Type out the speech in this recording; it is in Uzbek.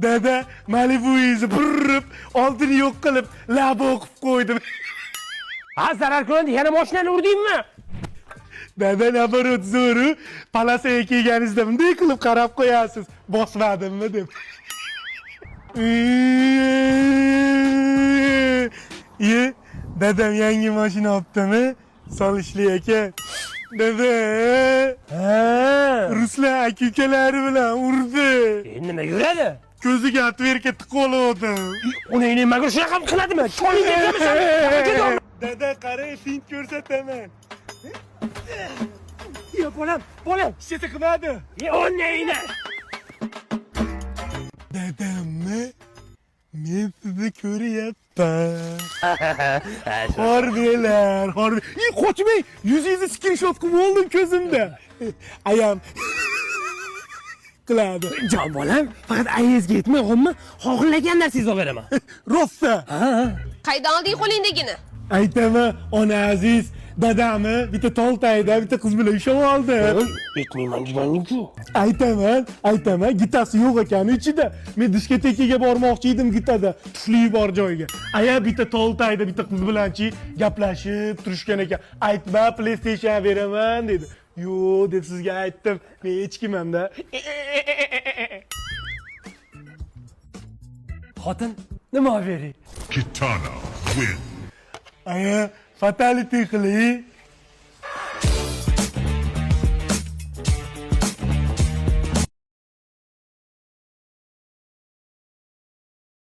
Dada, Malibuingizni burib, oldini yo'q qilib, lab o'qib qo'ydim. Ha, zarar ko'rdi, yana mashinani urdingmi? Dada, наоборот, zo'ru. Palasaga kelganingizda bunday qilib qarab qo'yasiz. Bosmadimmi deb. Ye, dadam yangi mashina olibdimi? Solishli aka. Dada, Ha. Ruslan aka ukalari bilan urdi. Endi nima yuradi? Ko'ziga отвертка tiqib oldim. Uni nimaga shunaqa qiladimi? Choling debmisan? Dada, qarang, fint ko'rsataman. Yo, bolam, bolam. Hech narsa qilmadi. Ye, o'nayni. Dadamni men sizni ko'ryapman. Xorbelar, xorbe. Ey, qochmang. Yuzingizni skrinshot qilib oldim ko'zimda. Ayam qiladi. Jon bolam, faqat ayangizga yetmay qo'yma, xohlagan narsangizni olib beraman. Rosa. Qaydan olding qo'lingdagini? Aytaman, ona aziz, dadamni bitta toltayda bitta qiz bilan ushlab oldi. Yetmayman deganing-ku. Aytaman, aytaman, gitasi yo'q ekan ichida. Men diskotekaga bormoqchi edim gitada, tufli bor joyga. Aya bitta toltayda bitta qiz bilanchi gaplashib turishgan ekan. Aytma, PlayStation beraman dedi. Yo'q deb sizga aytdim. Men echkimanda. Xotin, nima olib bering? Kitana win. Aya, fatality qiling.